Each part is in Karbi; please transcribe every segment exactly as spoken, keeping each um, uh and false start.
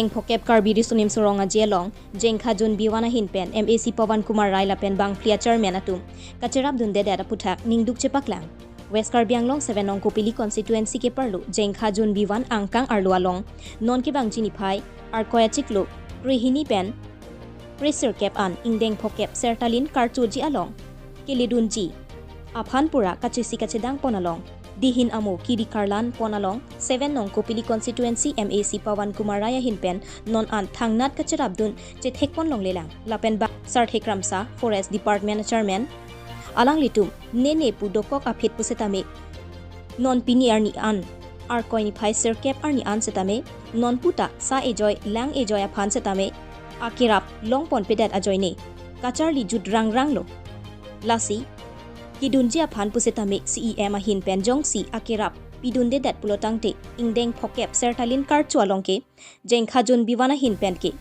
Phokep Karbi Riso Nimso Rong Aje along Jengkha Zone B one ahin pen M A C Pawan Kumar Rai lapen bangphli a-chairman atum kacherap dundedet aputhak ningduk chepaklang. West Karbi Anglong seven nong Kopili constituency keparlo Jengkha Zone B one angkang arlo along non kevangji niphai Arkoi achiklo krehini pen kresirkep an ingdeng phokep sertalin karchoji along keledunji aphan pura kachisi kachedang pon along, dihin amo kiri karlan pon along seven nong Kopili constituency M A C Pawan Kumar Rai ahin pen non an thangnat kacherapdun chethek pon longlelang. Lapen ba Sarthe Kramsa, Forest Department Chairman, alanglitum nene pu dokok aphi pusitame non pini arni an Arkoi niphai sirkep arni an sitame non puta sa ejoi lang ejoi aphan sitame akerap long ponpedet ajoine kacharli jut rangrang lo. Lasi kedunji aphan pusitame C E M ahin pen jongsi akerap pidundedet pulotangte ingdeng phokep sertalin karcho along ke Jengkha Zone B one ahin pen ke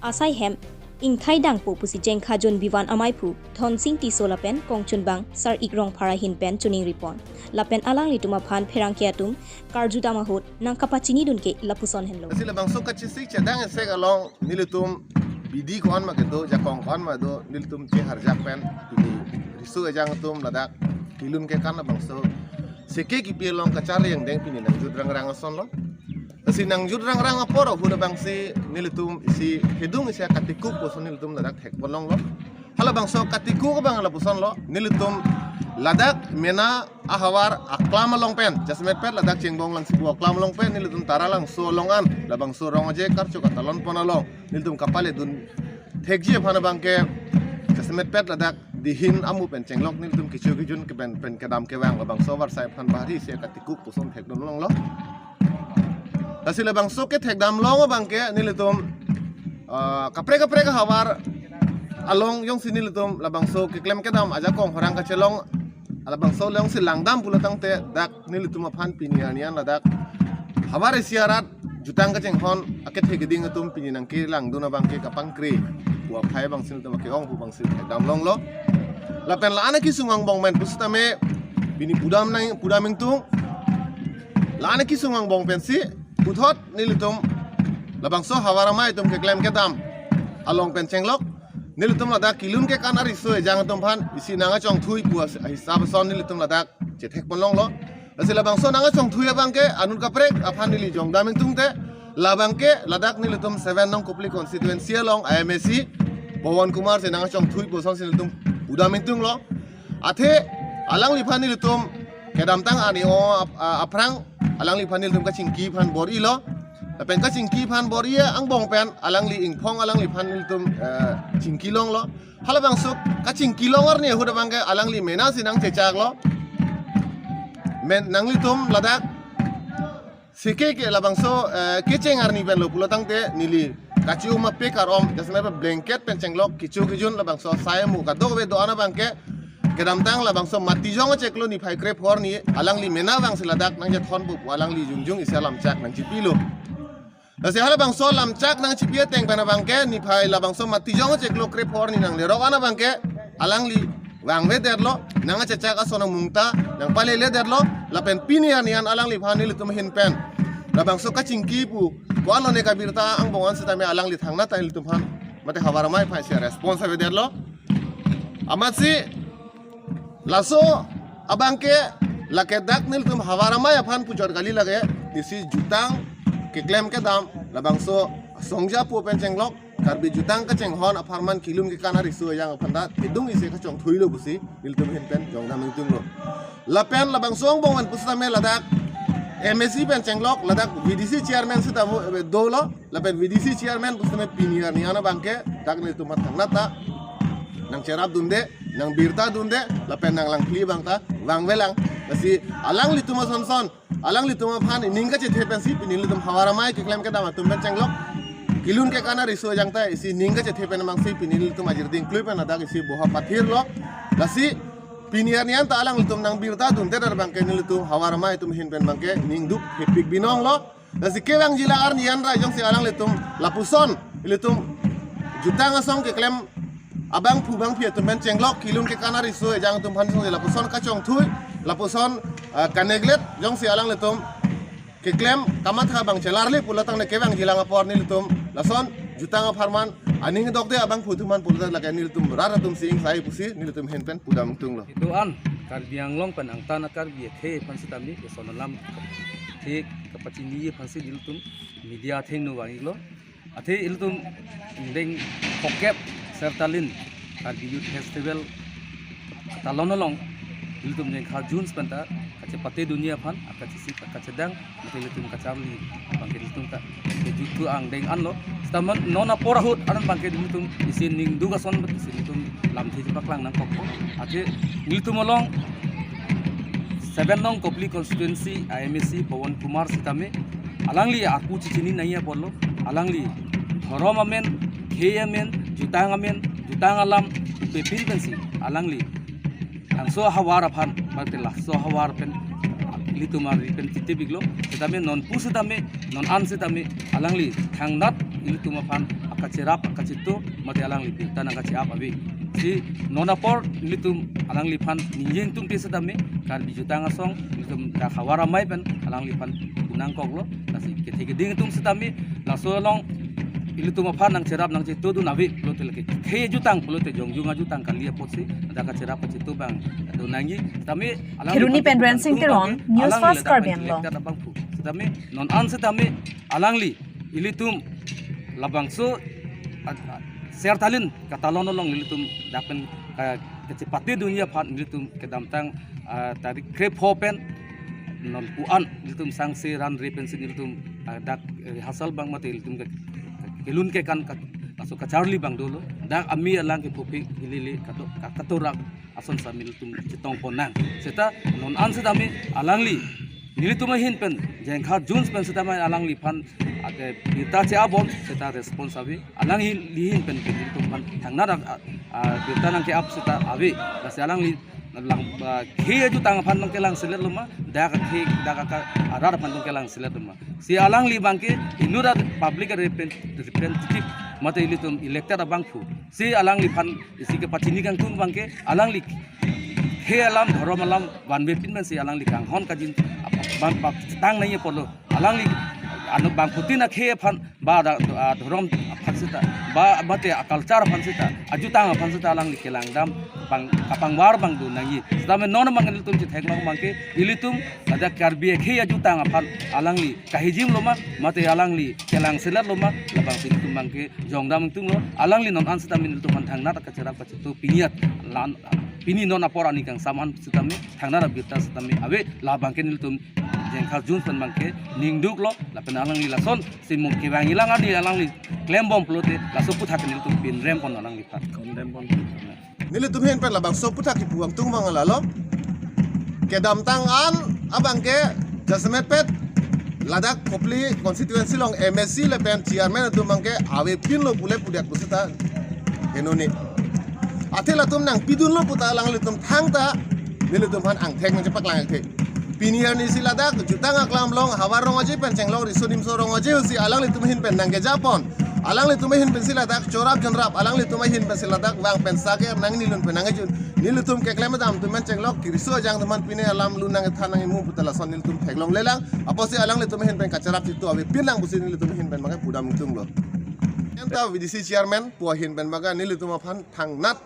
asai hem ingthai dangpo pusi Jengkha Zone B one amaiphu Dhonsing Tisso lapen kongchunbang Sar-ik Rongphar ahin pen choningri pon. Lapen alanglitum aphan pherangke atum karjudam ahut nangkapachinidun ke lapuson henlo. Lasi labangso kachisi chedang esek along nelitum bidi ko-an ma kedo, jakong ko-an ma do, nelitum cheharjak pen pini riso ejang atum ladak kelun kekan labangso seke kipi along kacharli angdeng pini nangjut rangrang ason lo. Lasi nangjut rangrang apor ahut abangsi nelitum isi hedung isi akatikuk puson nelitum ladak thek pon longlo. Halabangso katikuk abang lapuson lo, nelitum ladak mena ahavar aklam along pen, jasemetpet ladak Chengbong Langsipu aklam along pen nelitum Taralangso along an labangso Rong Aje karcho katalon pon along nelitum kapaledun thekji aphan abangke jasemetpet ladak dihin amu pen chenglok nelitum kecho kejun kepen pen kedam kevang labangso avarsai aphan bahari isi akatikuk puson thekdun longlo. Lasi labangso kethekdam long abangke nelitum, ah, kaprek kaprek ahavar along jongsi nelitum labangso keklem kedam ajakong horang kachelong labangso alongsi langdam pulotangte dak nelitum aphan pini arni an ladak havar isi arat jutang kachinghon akethe keding atum pini nangkelangdun abangke kapangkre pu aphai abangsi nelitum ake-ong pu abangsi thekdam longlo. Lapen la-an akesung angbong pen pusitame pini pudam nang pudam ingtung. La-an akesung angbong pensi puthot nelitum labangso havar amei atum keklem kedam along pen chenglok nelitum ladak kelun kekan ariso ejang atum aphan isi nangkachongthui pu as-, hisap ason nelitum ladak chethek pon longlo. Lasi labangso nangkachongthui abangke anut kaprek aphan neli jongdam ingtungte labangke ladak nelitum seven nong Kopili constituency along M A C Pawan Kumar si nangkachongthui pusonsi nelitum pudam ingtunglo. Athe alangliphan nelitum kedamtang arni o ap-, a-, aphrang alangliphan nelitum kachingki aphan bor-ilo. Lapen kachingki aphan bor-i angbong pen alangli ingphong alangliphan nelitum, eh, chingki longlo. Halabangso kachingki long arni ahut abangke alangli mena si nangchechaklo. Men nanglitum ladak seke ke labangso, eh, kecheng arni pen lo pulotangte neli kachiu mape karom jasemet blanket pen chenglok kecho kejun labangso asai amu kadokave do-an abangke kedamtang labangso Matijong achiklo niphai krepho arni alangli mena abangsi ladak nangchethon pu alangli jongjong isi alamchak nangchipilo. Lasi halabangso lamchak nangchipi ateng pen abangke niphai labangso Matijong achiklo krepho arni nanglerok an abangke alangli vangvedetlo, nangkachechak ason amungta nangpaleledetlo, lapen pini arni an alangliphan nelitum ahin pen labangso kachingki pu ko-an lone kabirta angbong an sitame alangli thangnat ta nelitum aphan mate havar amei aphan si response avedetlo. Amatsi laso abangke lake dak nelitum havar amei aphan pujot kali lake isi jutang keklem kedam labangso asongja pu pen chenglok Karbi jutang kachinghon apharman kelun kekan ariso ejang aphan ta kedung isi kachongthuilo pusi nelitum ahin pen jongdam ingtunglo. Lapen labangso angbong pen pusitame ladak M A C pen chenglok ladak V D C chairman sitame, eh, dolo. Lapen V D C chairman pusitame pini arni an abangke dak nelitum aphan thangnat ta nangcherap dunde, nangbirta dunde, lapen nanglangphli abang ta vangvelang. Lasi alanglitum asonson alanglitum aphan ining kachethe pensi pini nelitum havar amei keklem kedam atum pen chenglok kelun kekan ariso ejang ta isi ning kachethe pen abangsi pini nelitum ajir dingklui pen ladak isi boha pathirlo. Lasi pini arni an ta alanglitum nangbirta dunde, dar abangke nelitum havar amei atum ahin pen abangke ningduk hepik binonglo. Lasi kevangji la arni an ra jongsi alanglitum lapuson ilitum jutang asong keklem abangphu bangphi atum pen chenglok kelun kekan ariso ejang atum aphan jongsi lapuson kachongthui, lapuson, ah, kaneglect jongsi alanglitum keklem kamatha abang chelarle pulo tangte kevangjilang apor nelitum lason jutang apharman aning dokde abangphu atum aphan pulo ta lake nelitum rat atum si ingsai pusi nelitum ahin pen pudam ingtunglo. Itum an Karbi Anglong pen angtan a-Karbi akhei aphan sitame eson alam thik kapachini aphan si nelitum media athengno vang-iklo. Athe ilitum ingdeng phokep Sertalin Karbi Youth Festival talon along ilitum jengkha June penta kachepate dunji aphan akachisi kachedang mate ilitum kacharli abangke ilitum ka kejuthu angdeng anlo. Sitame non apor ahut aron abangke ilitum isi ningduk ason isi ilitum lamthe chepaklang nangkokpo. Athe ilitum along seven nong Kopili constituency a-M A C Pawan Kumar sitame alangli arpu chechini nangji apotlo, alangli dhorom amen, khei amen, jutang amen, jutang alam pepin pensi alangli angso havar aphan, mate laso havar pen ilitum ari pen titip-iklo, sitame nonpu sitame, non an sitame alangli thangnat ilitum aphan akacherap akacheto mate alangli birta nangkache-ap ave. Si non apor ilitum alangliphan ningje ingtungte sitame Karbi Jutang Asong ilitum dak havar amei pen alangliphan pu nangkoklo. Lasi kethe keding atum sitame laso along ilitum aphan nangcherap nangcheto dun ave pulote lake khei jutang pulote jongjung ajutang kali apotsi dak kacherap kacheto abang do nangji. Sitame alangli Kheroni pen Rensing Teron, News First Karbi Anglong. Abangphu. Sitame non an sitame alangli ilitum labangso a- a- Sertalin katalon along ilitum dak pen ka- kachepate dunji aphan ilitum kedamtang ah, tarik krepho pen nonpu an ilitum sangse ran re pensi ilitum ah, dak rehearsal abang mate ilitum ke kelun kekan kat laso kacharli abang dolo, dak ami alang ke phupi ilili kato katorak ason sitame ilitum chetong pon nang. Seta non an sitame alangli nelitum ahin pen jengkha June pen sitame alangliphan ake birta che-apbom seta response ave. Alangli ahin pen pen nelitum aphan thangnat a- a- birta nangke-ap seta ave. Lasi alangli lang ah, khei ajutang aphan nangkelang selet loma, dak khei dak ka arat aphan nangkelang selet loma. Si alangli abangke inut a public represent- representative mate ilitum elected abangphu. Si alangliphan isi kepachini kangtung abangke alangli khei alam dhorom alam vanvepin pensi alangli kanghon kajin ap- ban bak tang nangji apotlo. Alangli anu bangphutin akhei aphan ba da- ah, dhorom aphan seta ba mate a-culture aphan seta ajutang aphan seta alangli kelangdam bang kapangvar abang do nangji. Sitame non abang ilitum chetheklong abangke ilitum ada Karbi akhei ajutang aphan alangli kahijim loma mate alangli kelang selet loma labangsi ilitum abangke jongdam ingtunglo. Alangli non an sitame ilitum aphan thangnat kacherap kacheto pini at lan pini non apor ani kangsam an sitame thangnat abirta sitame ave. Labangke ilitum jengkha June pen abangke ningduklo lapen alangli lasonsi mo kevangjilang ani alangli klembom pulote laso aputhak ilitum pinrem pon alangliphan. Condemn pon. Nelitum ahin pen labangso aputhak kipu ingtung abang lalo. Kedamtang an abangke jasemet pet ladak Kopili constituency along M A C lapen chairman atum abangke avepinlo pule pudet pusita henoni. Athe latum nangpidunlo puta alanglitum thangta nelitum aphan angthek nangchepaklang angthek. Pini arni si ladak jutang aklam along havar rong aje pen chenglok riso nimso rong aje si alanglitum ahin pen nangkejapon. Alanglitum ahin pensi ladak chorap jonrap, alanglitum ahin pensi ladak vang pen sake nangnilun pen nangkejun. Nelitum keklem dam atum pen chenglok keriso ajang atum pen pine alam lun nangkethan nangkimu puta lason nelitum theklonglelang. Apotsi alanglitum ahin pen kacherap cheto avepinlang pusi nelitum ahin pen abangke pudam ingtunglo. Enta V D C chairman pu ahin pen abangke nelitum aphan thangnat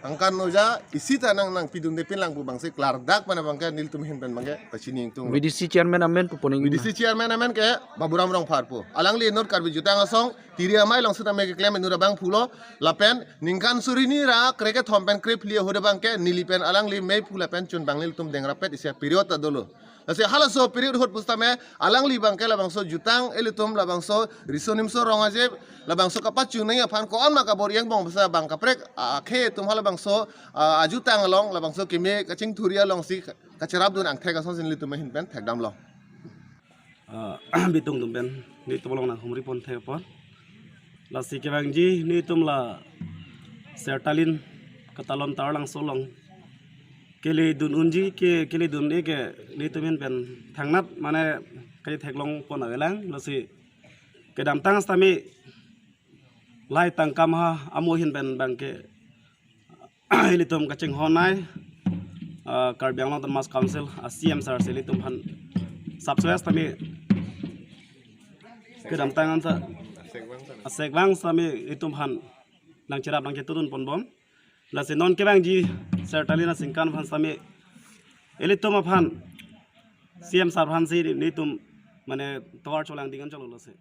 angkan oja isi ta nang nangpidundepinlang pu abangsi klardak pen abangke nelitum ahin pen abangke pachini ingtunglo. V D C chairman amen pu poning. V D C chairman amen ke Baburam Rongphar pu. Alangli North Karbi Jutang Asong tiri amei along sitame keklem inut abangphulo lapen ningkan suri hini ra krekethom pen krephli ahut abangke neli pen alangli meiphu lapen chunbang nelitum dengrapet isi a-period ta dolo. Lasi halaso period ahut pusitame alangli abangke labangso jutang ilitum labangso riso nimso rong aje labangso kapachunai aphan ko-an ma kabor-i angbong pusi abang kaprek akhei atum halabangso ah, ajutang along labangso keme kachingthuri alongsi kacherapdun angthek asonsi nelitum ahin pen thekdamlo. Ah, bitung atum pen nelitum along nanghumri pon thek apot. Lasi kevangji nelitum la Sertalin katalon Taralangso along keledun unji ke keledun-e ke nelitum ahin pen thangnat mane kachetheklong pon avelang. Lasi kedamtang sitame lahai tangka maha amo ahin pen abangke ilitum kachinghon-ai ah, Karbi Anglong Autonomous Council a-C M sir si ilitum aphan subscribe sitame Kedamtang an ta asek vang sami itum aphan nangcherap nangchetudun ponbom. Lasi non kevangji Sir Talina Singkan aphan sami ilitum aphan C M sir aphan si nelitum mane tovar cholang dingan cholo lasi.